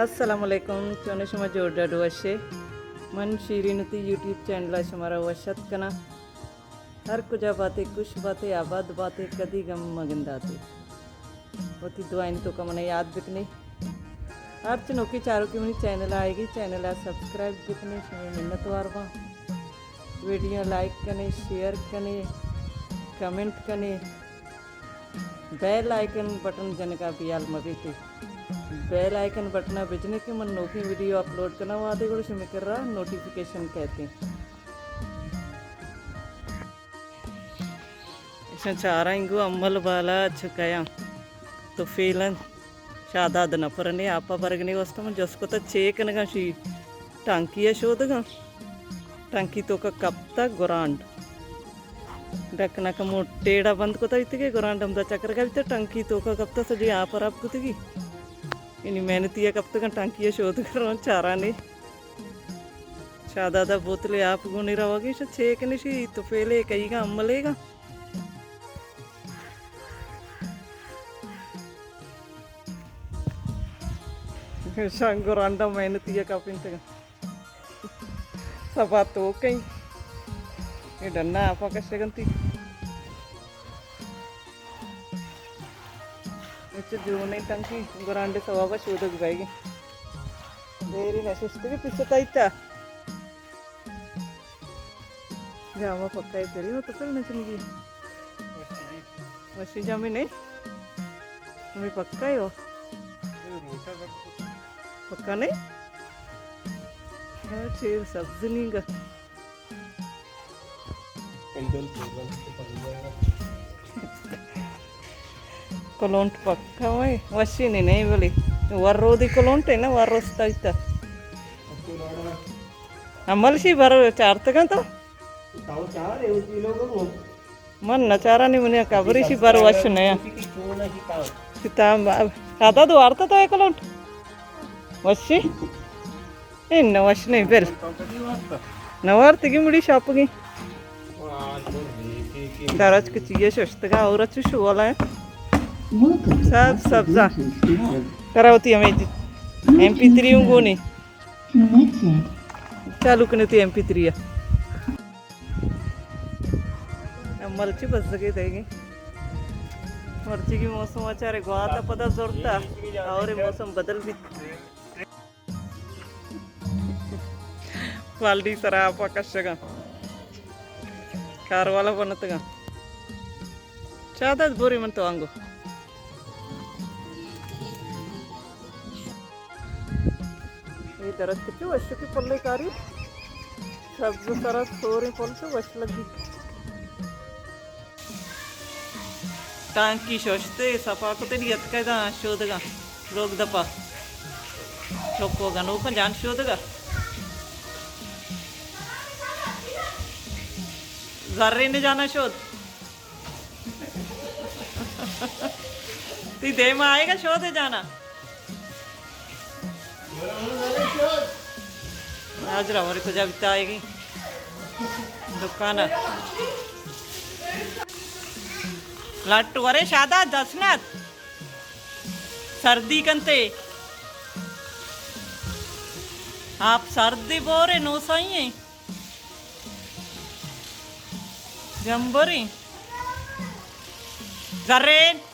السلام علیکم، چون شما؟ جوڑ ڈاڈ وشے؟ من شیرین تی یوٹیوب چینل شمارا وشت کناں۔ ہر کجا باتے، خوش باتے، آباد باتے، کدی غم مگنداتے۔ وتی دعائیں توکا منا یاد بکنے۔ ہرچ نوکی چاروکی منی چینل آئیگی، چینل سبسکرائب بکنے، شمے منتوار باں۔ ویڈیو لائک کنے، شیئر کنے، کمنٹ کنے، بیل آئیکن بٹن جنگا بیال مبیتے۔ بیل آئیکن بٹنا بجنے کہ من نوکی ویڈیو اپلوڈ کنا وہدے گڑا شمے کرا نوٹیفیکیشن کہتے۔ ایشاں چاراں انگو امل بالا چکیاں۔ تو فیلن شاداد نہ پرنے آپا برگنے واسطہ من جس کو تا چے کنگا شی ٹانکی شودگا۔ ٹانکی توکا کپتا گرانڈ۔ ڈک نہ کمو ٹیڑا بند کو تا بیتے کہ گرانڈ ہمدا چکر کا بیتے ٹانکی توکا کپتا سجی آپ خراب کتگی۔ یعنی محنتی کپتگا ٹانکی شودگا رون چارانے۔ شادادا بوتلے آپ گونی روگی، شا چیک نشی، تو پیلے کئیگا املے گا۔ شنگ رانڈا محنتی کپنتگا۔ سبا تو کئی۔ اے ڈنا آپا کشگنتی۔ اچھا، جونے ٹنکی گرانڈے ثوابا شودگ بائیگی۔ دیری نششتگی پیستا ایتا۔ جاما پکا ہے تیری، وہ تو پھر نہ چنگی۔ وشی جامی نہیں؟ ہمیں پکا ہے وہ۔ پکا نہیں؟ ہاں، چیر سبز نہیں گا۔ کلونٹ پکا ہوئے، وشی نے نہیں بولے۔ ور رو دی کلونٹ ہے نا، ور روستا ایتا۔ عمل شی بر چارتگا تو۔ من نہ چارانی منی قبری شی بر وش نیا۔ کتاب آدا دو آرتا تو کلونٹ۔ وشی؟ اے نہ وش نہیں بل۔ نوارتگی مڑی شاپگی۔ درچ کچی ششتگا اور اچ شوالا ہے۔ سب سبزا۔ کرا ہوتی ہمیں ایم پی تھری ہوں گونی۔ چالو کنے تی ایم پی تھری۔ مرچی بزگے دئیگی۔ مرچی کی موسم اچارے گواتا پدا زورتا اور موسم بدل بیت۔ والڈی سرا آپا کشگا۔ کار والا بنتگا۔ چادت بوری من تو آنگو۔ اے درخت چو وشکی پلے کاری، سبز سرا سوریں پل چو وش لگی۔ ٹانکی ششتے، صفا کتے، نی اتکے داں شودگا، لوگ دپا۔ چکو گنوکا جان شودگا۔ زرین جانا شود۔ تی دیما آئے گا شودے جانا۔ آج را ورے کجا بیتا آئے گی دکانا۔ لٹ ورے شادا دسنت۔ سردی کنتے۔ آپ سردی بورے نو سائیں۔ جمبریں۔ زرین۔